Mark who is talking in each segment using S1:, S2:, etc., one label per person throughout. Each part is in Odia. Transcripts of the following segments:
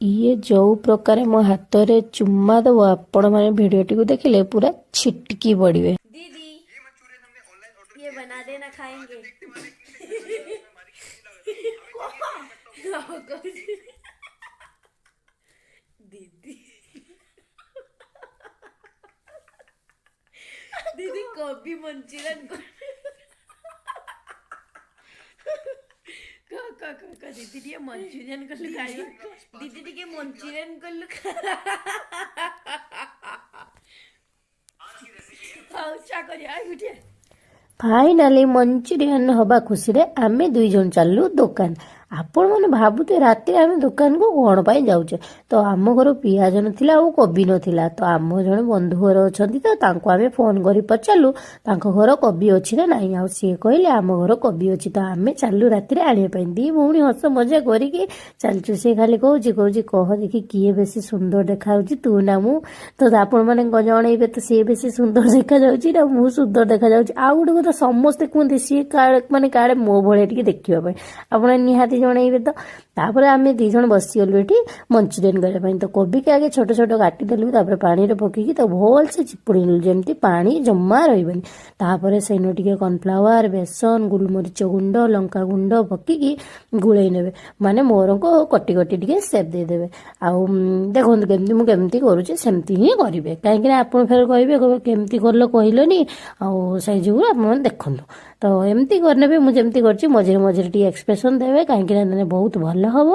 S1: ଇଏ ଯେଉଁ ପ୍ରକାର ମୋ ହାତରେ ଚୁମ୍ମା ଦେବ, ଆପଣମାନେ ଭିଡ଼ିଓଟିକୁ ଦେଖିଲେ ପୁରା ଛିଟକି ପଡ଼ିବେ।
S2: दीदी, ये बना देना, खाएंगे। दीदी, दीदी, କୋବି ମଞ୍ଚୁରିଆନ। କହ କହ କହ କହ। ଦିଦି, ଟିକେ ମଞ୍ଚୁରିଆନ କଲୁ ଖାଇବା। ଦିଦି, ଟିକେ ମଞ୍ଚୁରିଆନ କଲୁ। ହଉ, ଚା କରିବା ଗୋଟିଏ।
S1: ଫାଇନାଲି ମଞ୍ଚୁରିଆନ ହବା ଖୁସିରେ ଆମେ ଦୁଇ ଜଣ ଚାଲିଲୁ ଦୋକାନ। ଆପଣମାନେ ଭାବୁଥିବେ, ରାତିରେ ଆମେ ଦୋକାନକୁ କ'ଣ ପାଇଁ ଯାଉଛେ? ତ ଆମ ଘର ପିଆଜ ନଥିଲା ଆଉ କୋବି ନଥିଲା। ତ ଆମ ଜଣେ ବନ୍ଧୁ ଘର ଅଛନ୍ତି, ତ ତାଙ୍କୁ ଆମେ ଫୋନ୍ କରି ପଚାରିଲୁ ତାଙ୍କ ଘର କୋବି ଅଛି ନା ନାହିଁ। ଆଉ ସିଏ କହିଲେ ଆମ ଘର କୋବି ଅଛି। ତ ଆମେ ଚାଲିଲୁ ରାତିରେ ଆଣିବା ପାଇଁ। ଦି ଭଉଣୀ ହସ ମଜା କରିକି ଚାଲିଛୁ। ସେ ଖାଲି କହୁଛି, କହ ଦେଖି, କିଏ ବେଶୀ ସୁନ୍ଦର ଦେଖାଯାଉଛି, ତୁ ନା ମୁଁ? ତ ଆପଣମାନେ ଜଣେଇବେ ତ, ସିଏ ବେଶୀ ସୁନ୍ଦର ଦେଖାଯାଉଛି ନା ମୁଁ ସୁନ୍ଦର ଦେଖାଯାଉଛି? ଆଉ ଗୋଟେ କଥା, ସମସ୍ତେ କୁହନ୍ତି ସିଏ କାଳେ ମାନେ କାଳେ ମୋ ଭଳିଆ ଟିକେ ଦେଖିବା ପାଇଁ। ଆପଣ ନିହାତି ଜଣେଇବେ ତ। ତାପରେ ଆମେ ଦି ଜଣ ବସିଗଲୁ ଏଠି ମଞ୍ଚୁରିଆନ କରିବା ପାଇଁ। ତ କୋବିକି ଆଗେ ଛୋଟ ଛୋଟ କାଟିଦେଲୁ। ତାପରେ ପାଣିରେ ପକେଇକି ତ ଭଲସେ ଚିପୁଡ଼ି ନେଲୁ, ଯେମିତି ପାଣି ଜମା ରହିବନି। ତାପରେ ସେଇନୁ ଟିକେ କର୍ଣ୍ଣଫ୍ଲାୱାର, ବେସନ, ଗୋଲମରିଚ ଗୁଣ୍ଡ, ଲଙ୍କା ଗୁଣ୍ଡ ପକେଇକି ଗୋଳେଇ ନେବେ, ମାନେ ମୋରଙ୍କୁ କଟି କଟି ଟିକେ ସେପ୍ ଦେଇଦେବେ। ଆଉ ଦେଖନ୍ତୁ କେମିତି ମୁଁ କେମିତି କରୁଛି, ସେମିତି ହିଁ କରିବେ। କାହିଁକିନା ଆପଣ ଫେର କହିବେ କେମିତି କଲ କହିଲନି। ଆଉ ସେଇ ଯୋଗୁଁ ଆପଣମାନେ ଦେଖନ୍ତୁ। ତ ଏମିତି କରିନେବେ, ମୁଁ ଯେମିତି କରିଛି। ମଝିରେ ମଝିରେ ଟିକେ ଏକ୍ସପ୍ରେସନ୍ ଦେବେ, କାହିଁକିନା ଦେଲେ ବହୁତ ଭଲ ହେବ।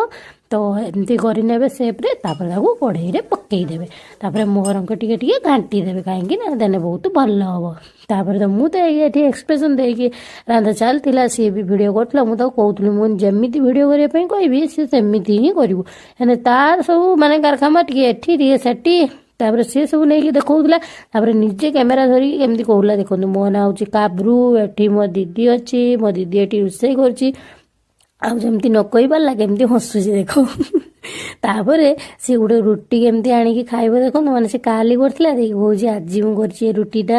S1: ତ ଏମିତି କରିନେବେ ସେପ୍ରେ। ତାପରେ ତାକୁ କଢ଼େଇରେ ପକେଇଦେବେ। ତାପରେ ମୋରଙ୍କ ଟିକେ ଟିକେ ଘାଣ୍ଟି ଦେବେ, କାହିଁକି ନା ଦେଲେ ବହୁତ ଭଲ ହେବ। ତାପରେ ତ ମୁଁ ତ ଏଠି ଏକ୍ସପ୍ରେସନ୍ ଦେଇକି ରାନ୍ଧା ଚାଲିଥିଲା, ସିଏ ବି ଭିଡ଼ିଓ କରୁଥିଲା। ମୁଁ ତାକୁ କହୁଥିଲି, ମୁଁ ଯେମିତି ଭିଡ଼ିଓ କରିବା ପାଇଁ କହିବି, ସିଏ ସେମିତି ହିଁ କରିବୁ। ହେଲେ ତାର ସବୁ ମାନେ କାରଖାନା ଟିକେ ଏଠି ଟିକେ ସେଠି। ତାପରେ ସିଏ ସବୁ ନେଇକି ଦେଖାଉଥିଲା। ତାପରେ ନିଜେ କ୍ୟାମେରା ଧରିକି କେମିତି କହୁଥିଲା ଦେଖନ୍ତୁ। ମୋ ନାଁ ହେଉଛି କାବ୍ରୁ। ଏଠି ମୋ ଦିଦି ଅଛି, ମୋ ଦିଦି ଏଠି ରୋଷେଇ କରୁଛି। ଆଉ ଯେମିତି ନ କହିପାରିଲା, କେମିତି ହସୁଛି ଦେଖ। ତାପରେ ସିଏ ଗୋଟେ ରୁଟି କେମିତି ଆଣିକି ଖାଇବ ଦେଖନ୍ତୁ। ମାନେ ସେ କାଲି କରିଥିଲା, ଦେଇକି କହୁଛି ଆଜି ମୁଁ କରିଛି ଏ ରୁଟିଟା।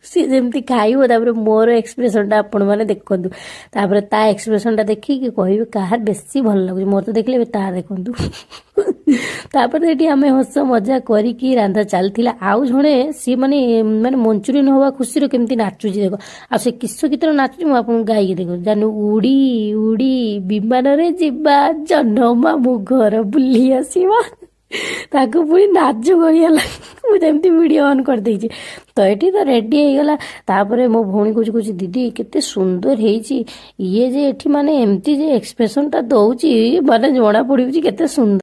S1: ସିଏ ଯେମିତି ଖାଇବ, ତାପରେ ମୋର ଏକ୍ସପ୍ରେସନଟା ଆପଣମାନେ ଦେଖନ୍ତୁ। ତାପରେ ତା ଏକ୍ସପ୍ରେସନଟା ଦେଖିକି କହିବେ କାହାର ବେଶୀ ଭଲ ଲାଗୁଛି। ମୋର ତ ଦେଖିଲେ, ଏବେ ତାର ଦେଖନ୍ତୁ। ତାପରେ ଏଠି ଆମେ ହସ ମଜା କରିକି ରାନ୍ଧା ଚାଲିଥିଲା। ଆଉ ଜଣେ ସିଏ ମାନେ ମଞ୍ଚୁରିଆନ ହବା ଖୁସିରେ କେମିତି ନାଚୁଛି ଦେଖ। ଆଉ ସେ କିସ ଗୀତରେ ନାଚୁଛି, ମୁଁ ଆପଣଙ୍କୁ ଗାଇକି ଦେଖୁଛି। ଜାନୁ ଉଡ଼ି ଉଡ଼ି ବିମାନରେ ଯିବା, ଜହ୍ନ ମାମୁଁ ଘର ବୁଲି ଆସିବା। ତାକୁ ପୁଣି ନାଜ କରିଗଲା, ମୁଁ ଯେମିତି ଭିଡ଼ିଓ ଅନ୍ କରିଦେଇଛି। ତ ଏଠି ତ ରେଡ଼ି ହେଇଗଲା। ତାପରେ ମୋ ଭଉଣୀ କହୁଛି, ଦିଦି, କେତେ ସୁନ୍ଦର ହେଇଛି। ଇଏ ଯେ ଏଠି ମାନେ ଏମିତି ଯେ ଏକ୍ସପ୍ରେସନଟା ଦଉଛି, ମାନେ ଜଣା ପଡ଼ିଉଛି କେତେ ସୁନ୍ଦର।